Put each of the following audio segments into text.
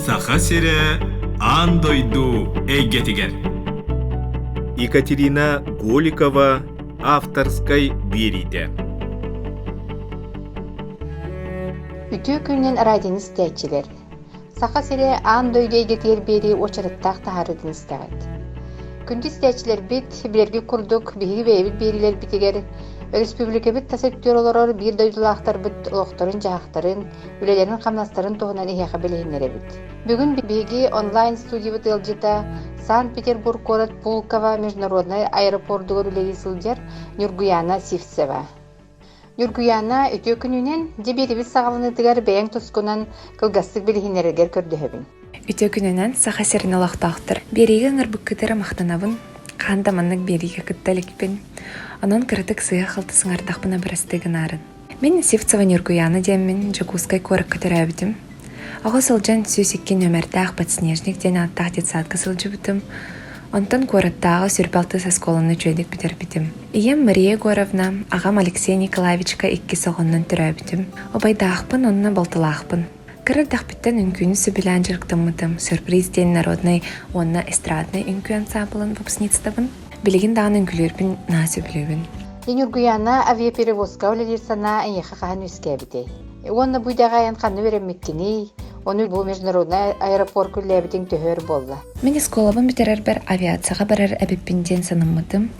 Саха сирэ аан дойду эйгэтигэр. Екатерина Голикова авторскай биэриитэ. Үтүө күнүнэн радионы истээччилэр! Саха сирэ аан дойду эйгэтигэр биэрии уочараттаах таһаарыытын истэҕит. Күндү истээччилэрбит, билэргит курдук, биһиги бэйэбит биэриилэрбитигэр өрөспүүбүлүкэбит тас өттүгэр олорор биир дойдулаахтарбыт олохторун-дьаһахтарын, үлэлэрин-хамнастарын туһунан эһиэхэ билиһиннэрэбит. Бүгүн биһиги онлайн-студиябыт ыалдьыта Санкт-Петербург куорат Пулково международнай аэропордугар үлэлии сылдьар Ньургуяна Сивцева. Ньургуйаана, үтүө күнүнэн, дьэ биэрибит саҕаланыытыгар бэйэҥ тускунан кылгастык билиһиннэрэргэр көрдөһөбүн. Үтүө күнүнэн Саха сирин олохтоохтор. Биэриигэ ыҥырбыккытыгар махтанабын. Хаһан да маннык биэриигэ кытта иликпин. Онон кыратык сыыһа-халты сыҥардахпына бырастыы гынаарын. Мин Сивцева Ньургуйаана диэммин Дьокуускай куоракка төрөөбүтүм. Оҕо сылдьан 102 нүөмэрдээх «Подснежник» диэн ааттаах детсадка сылдьыбытым. Онтон куораттааҕы сүрбэ алтыс оскуоланы үчүгэйдик бүтэрбитим. Ийэм Мария Егоровна, аҕам Алексей Николаевичка иккис оҕоннон төрөөбүтүм. Убайдаахпын уонна балтылаахпын. Кыра эрдэхпиттэн үҥкүүнү сөбүлээн дьарыктаммытым. Сюрприз диэн народнай уонна эстраднай үҥкүү ансаамбылын выпускницабын. Билигин даҕаны үҥкүүлүүрбүн наһаа сөбүлүүбүн. Ньургуйаана авиаперевозка үлэлиир санаа эйиэхэ хаһан үөскээбитэй? Уонна бу идэҕэ эн ханна үөрэммиккиний? Ону бу международнай аэропорка үлэлээбитиҥ төһө өр буолла? Мин оскуолабын бүтэрэрбэр авиацияҕа барар эбиппин диэн санаммытым.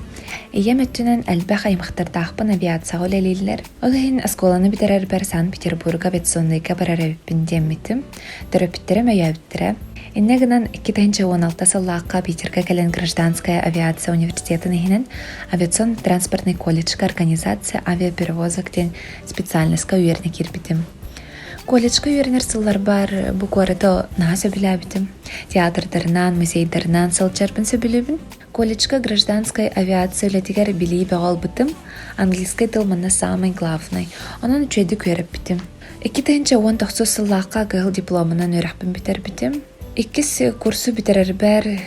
Ийэм өттүнэн элбэх аймахтардаахпын авиацияҕа үлэлииллэр. Ол иһин оскуоланы бүтэрэрбэр Санкт-Петербурга авиационнайга барар эбиппин диэммитим. Төрөппүттэрим өйөөбүттэрэ. Инньэ гынан 2016 сыллаахха Питергэ кэлэн Гражданская авиация университетын иһинэн авиационно-транспортный колледжка организация авиаперевозок диэн специальноска үөрэнэ киирбитим. Колледжка үөрэнэр сылларбар бу куораты наһаа сөбүлээбитим. Театрдарынан, музейдарынан сылдьарбын сөбүлүүбүн. Колледжка гражданскай авиация үлэтигэр билии бөҕө ылбытым. Английскай тыл манна саамай главнай. Онон үчүгэйдик үөрэппитим. 2019 сыллаахха кыһыл дипломунан үөрэхпин бүтэрбитим. Иккис курсу бүтэрэрбэр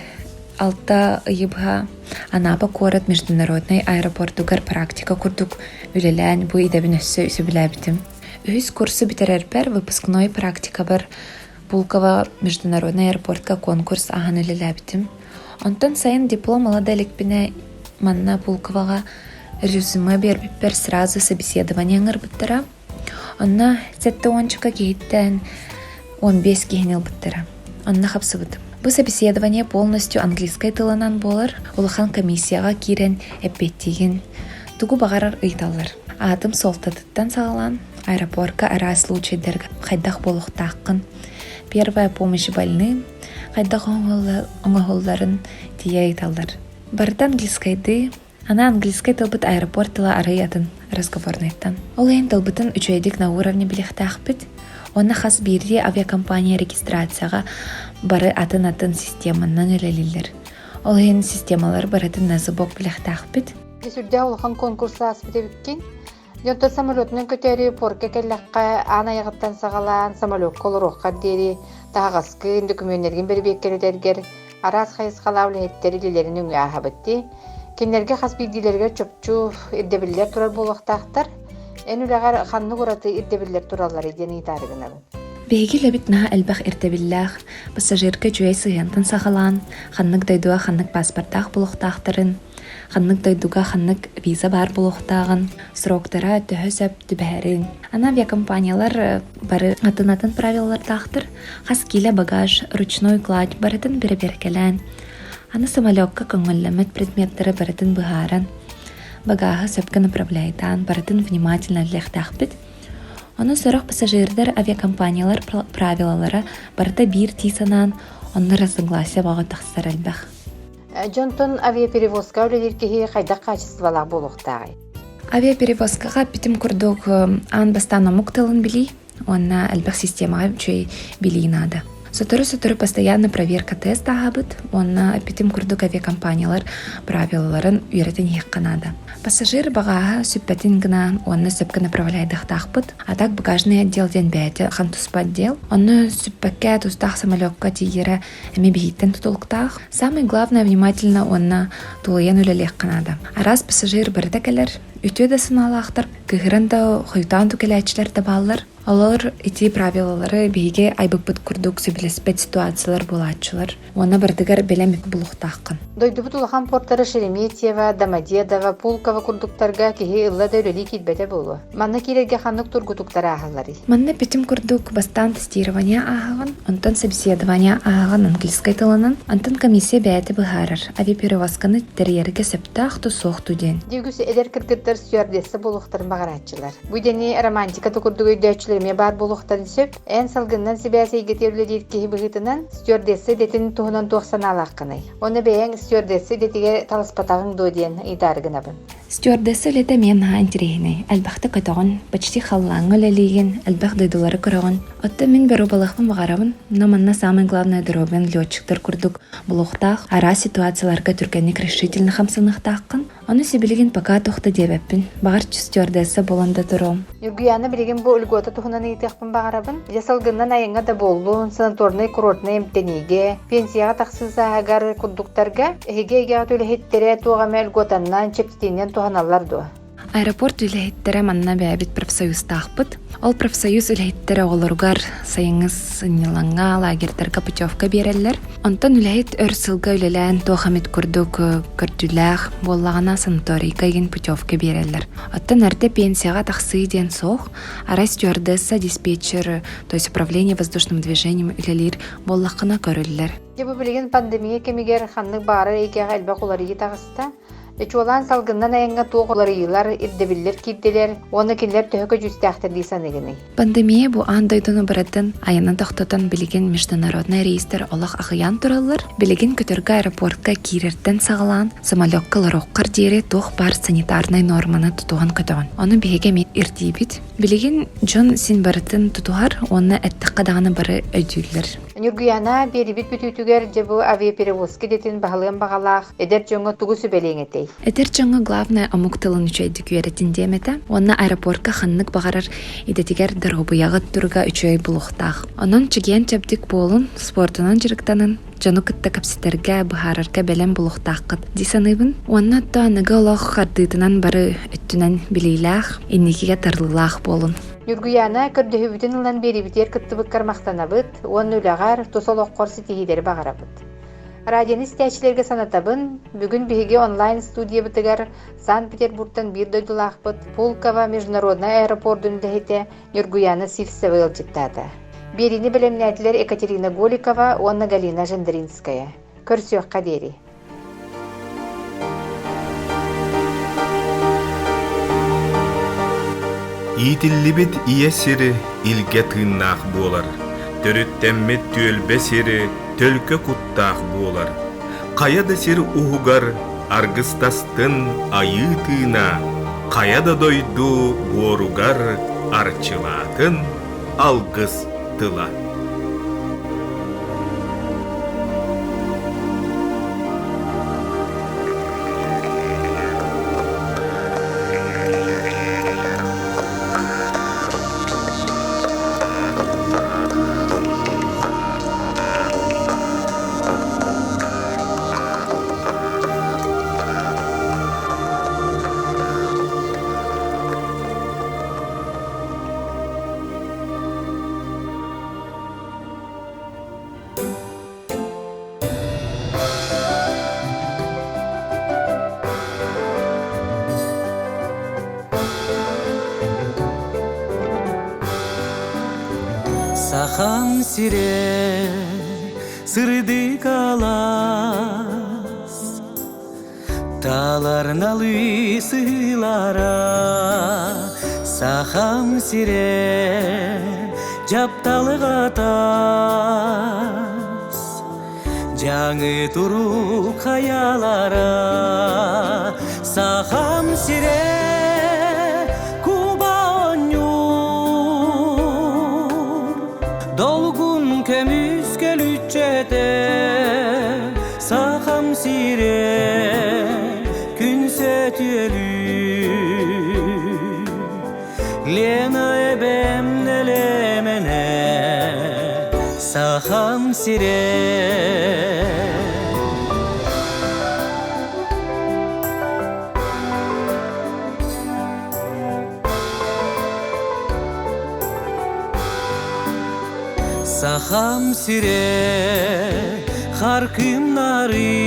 алта ыйы быһа Анапа куорат международнай аэропортугар практика курдук үлэлээн бу идэбин өссө сөбүлээбитим. Үһүс курсу бүтэрэрбэр выпускной практикабар Пулково международнай аэропортка конкурс аһан үлэлээбитим. Онтон сайын диплом ыла да иликпинэ манна Пулковоҕа резюме биэрбиппэр сразу собеседование ыҥырбыттара. Онно сэттэ уончука киһиттэн 15 киһини ылбыттара. Онно хапсыбытым. Бу собеседование полностью английскай тылынан буолар. Улахан комиссияҕа киирэн эппиэттиигин. Тугу баҕарар ыйыталлар. Аатым суолтатыттан саҕалаан аэропорка араас случайдарга хайдах буолуохтааххын, первая помощь больным хайдах оҥоһулларын тиийэ ыйыталлар. Барыта английскайдыы Аны английскай тылбыт аэропорт тыла арыый атын разговорнайтан. Ол иһин тылбытын үчүгэйдик на уровне билиэхтээхпит. Уонна хас биирдии авиакомпания регистрацияҕа бары атын-атын системанан үлэлииллэр. Ол иһин системалары барытын на зубок билиэхтээхпит. Сүрдээх улахан конкурс ааспыт эбиккин. Дьонтон самолетунан көтөөрү порка кэллэххэ, аан айаҕыттан саҕалаан самолекка олоруоххар диэри таһаҕаскын, дөкүмүөннэргин бэрэбиэркэлэтэргэр араас хайысхалаах үлэһиттэр илиилэрин өҥө ааһабыт дии. Кинилэргэ хас биирдиилэригэр чопчу ирдэбиллэр турар буолуохтаахтар. Эн үлэҕэр ханнык ураты ирдэбиллэр туралларый диэн ыйытаары гынабын. Биһиги үлэбит наһаа элбэх ирдэбиллээх, пассажирга үчүгэй сыһыантан саҕалаан, ханнык дойдуга ханнык паспортаах буолуохтаахтарын, ханнык дойдуга ханнык виза баар буолуохтааҕын, сроктара төһө сөп түбэһэрин. Аны авиакомпаниялар бары атын-атын правилалардаахтар. Хас киилэ багаж, ручной кладь барытын бэрэбиэркэлээн, аны самолекка көҥүллэммит предметтары барытын быһааран, багааһы сөпкө направляйдаан, барытын внимательно үлэлиэхтээхпит. Ону сорох пассажирдар авиакомпаниялар правилалара барыта биир дии санаан, онно разногласие бөҕө тахсар элбэх. Дьонтон авиаперевозка үлэлиир киһи хайдах хаачыстыбалаах буолуохтааҕый? Авиаперевозкаҕа эппитим курдук аан бастаан омук тылын билии уонна элбэх системаҕа үчүгэй билии наада. Сотору-сотору постоянно проверка тест ааһабыт уонна эппитим курдук авиакомпаниялар правилаларын үөрэтэн иһиэххэ наада. Пассажир багааһа сүппэтин гына уонна сөпкө направляйдахтаахпыт. А так багажный отдел диэн бэйэтэ хан туспа отдел. Онно сүппэккэ тустаах самолекка тиийэрэ эмиэ биһиттэн тутулуктаах. Самое главное внимательно уонна тулуйан үлэлиэххэ наада. Араас пассажир барыта кэлэр, үтүө да санаалаахтар, кыыһыран да хойутаан да кэлээччилэр да бааллар. Олор ити правилалары биһиги айбыппыт курдук сөбүлэспэт ситуациялар буолааччылар. Уонна барытыгар бэлэм булуохтааххын. Дойдубут улахан портара Шереметьево, Домодедово, Пулково курдуктарга киһи ылла да үлэлии киирбэтэ буолуо. Манна киирэргэ ханнык тургутуктар ааһалларый? Манна бүтүн курдук бастаан тестирование ааһаҕын, онтон собеседование ааһаҕын английскай тылынан, онтон комиссия бэйэтэ быһаарар, авиаперевозканы тэрийэргэ сөптөөх дуу суох дуу диэн. Дьэ үгүс эдэр кыргыттар стюардесса буолуохтарын баҕарааччылар. Бу идэни романтика да курдук өйдөөччүлэр эмиэ баар буолуохтарын сөп. Эн салгынынан сибээс эйгэтигэр үлэлиир киһи быһыытынан стюардесса идэтин туһунан туох санаалааххыный? Уонна бэйэҥ стюардесса идэтигэр таласпатаҕыҥ дуо диэн ыйытаары гынабын. Стюардесса үлэтэ эмиэ наһаа интэриэһинэй. Элбэхтэ көтөҕүн, почти халлааҥҥа үлэлиигин, элбэх дойдулары көрөҕүн. Оттон мин боруобалыахпын баҕарабын, но манна самое главное доруобуйаҥ летчиктар курдук булуохтаах, араас ситуацияларга түргэнник решительно хамсаныахтааххын. Ону сибилигин пока туох да диэбэппин. Баҕар стюардесса буолан да туруом. Ньургуйаана билигин бу льгота туһунан ыйытыахпын баҕарабын. Дьэ салгынынан айаҥҥа да буоллун, санаторнай-курортнай эмтэниигэ, пенсияҕа тахсыы сааһыгар курдуктарга эһиги эйгэҕит үлэһиттэрэ туох эмэ льготаннан, чэпчэтиинэн туһаналлар дуо? Аэропорт үлэһиттэрэ манна бэйэбит профсоюзтаахпыт. Ол профсоюз үлэһиттэрэ оҕолоругар сайыҥҥы сынньалаҥҥа, лагерьдарга путевка биэрэллэр. Онтон үлэһит өр сылга үлэлээн туох эмит курдук көрдүүлээх буоллаҕына санаторийга игин путевка биэрэллэр. Оттон эрдэ пенсияҕа тахсыы диэн суох. Арай стюардесса, диспетчер, то есть управление воздушным движением үлэлиир буоллаххына көрүллэр. Дьэ бу билигин пандемия кэмигэр ханнык баҕарар эйгэҕэ элбэх уларыйыы таҕыста. Чуолаан салгынынан айаҥҥа туох уларыйыылар, ирдэбиллэр киирдилэр уонна кинилэр төһө көдьүүстээхтэр дии саныыгыный? Пандемия бу аан дойдуну барытын айанын тохтотон билигин международнай рейстэр олох аҕыйаан тураллар. Билигин көтөргө аэропортка киирэртэн саҕалаан самолекка олоруоххар диэри туох баар санитарнай нуорманы тутуһан көтөҕүн. Ону биһиги эмиэ ирдиибит. Билигин дьон син барытын тутуһар уонна эттэххэ даҕаны бары өйдүүллэр. Ньургуйаана биэрибит бүтүүтүгэр дьэ бу авиаперевозка идэтин баһылыан баҕалаах эдэр дьоҥҥо тугу сүбэлиэҥ этэй? Эдэр дьоҥҥо главное омук тылын үчүгэйдик үөрэтин диэм этэ. Уонна аэропортка ханнык баҕарар идэтигэр доруобуйаҕыт туруга үчүгэй буолуохтаах. Онон чэгиэн-чэбдик буолун, спордунан дьарыктанын, дьону кытта кэпсэтэргэ, быһаарарга бэлэм буолуохтааххыт дии саныыбын. Уонна оттон аныгы олох хардыытынан бары өттүнэн билиилээх, инникигэ тардыылаах буолун. Ньургуйаана, көрдөһүүбүтүн ылан биэриибитигэр кыттыбыккар махтанабыт уонна үлэҕэр, тус олоххор ситиһиилэри баҕарабыт. Радионы истээччилэргэ санатабын, бүгүн биһиги онлайн-студиябытыгар Санкт-Петербургтан биир дойдулаахпыт Пулково международнай аэропордун үлэһитэ Ньургуйаана Сивцева ыалдьыттаата. Биэриини бэлэмнээтилэр Екатерина Голикова уонна Галина Жендринская. Көрсүөххэ диэри. Иитиллибит ийэ сири илгэ тыыннаах буолар, төрүттэммит түөлбэ сири төлкө куттаах буолар. Хайа да сир уһугар аргыстастын айыы тыына, хайа да дойду буоругар арчылаатын алгыс тыла. Сахам сире сырдык алаас Таларналы сыылара Сахам сире дьапталыга таас Дьаҥы турук хайалара Сахам сире куба оонньуур Долгун көмүс көлүччэтэ Сахам сирэ күн сөтүөлүүр Лена эбэм нэлэмэнэ Сахам сирэ. Сахам сирэ харкымнары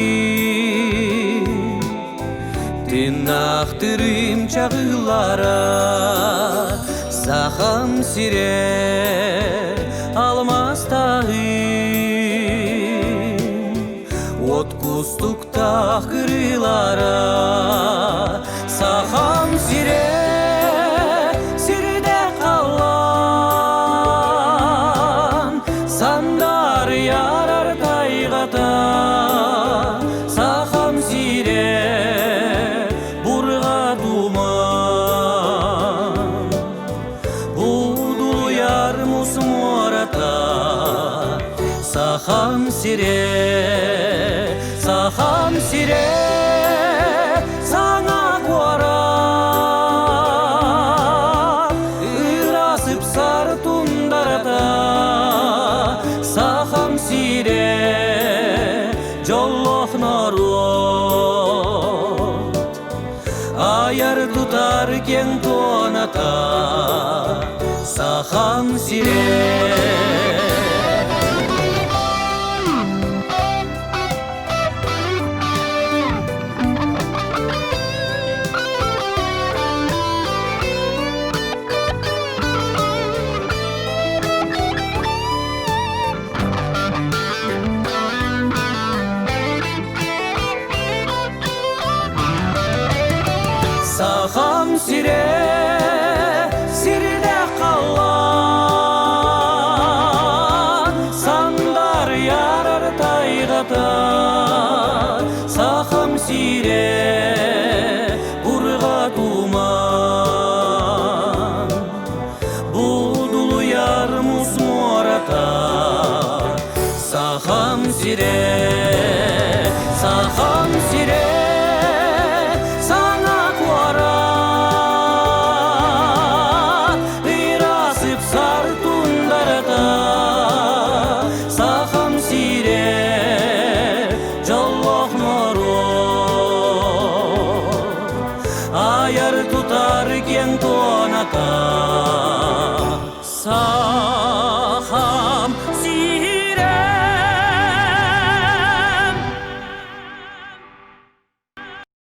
Тыыннаахтырым чаҕыллара Сахам сирэ алмаастаһым От кустуктаах кырыылара Сахам сирэ сирдэ халлаан Сандаарыйар тайҕата Сахам сирэ бурга туман Будулуйар мус муората Сахам сирэ, Сахам сирэ, саҥа куорат Ыраас ыпсар тундарата Сахам сирэ, дьоллоох норуот Айар тутар киэҥ туоната Сахам сирэ.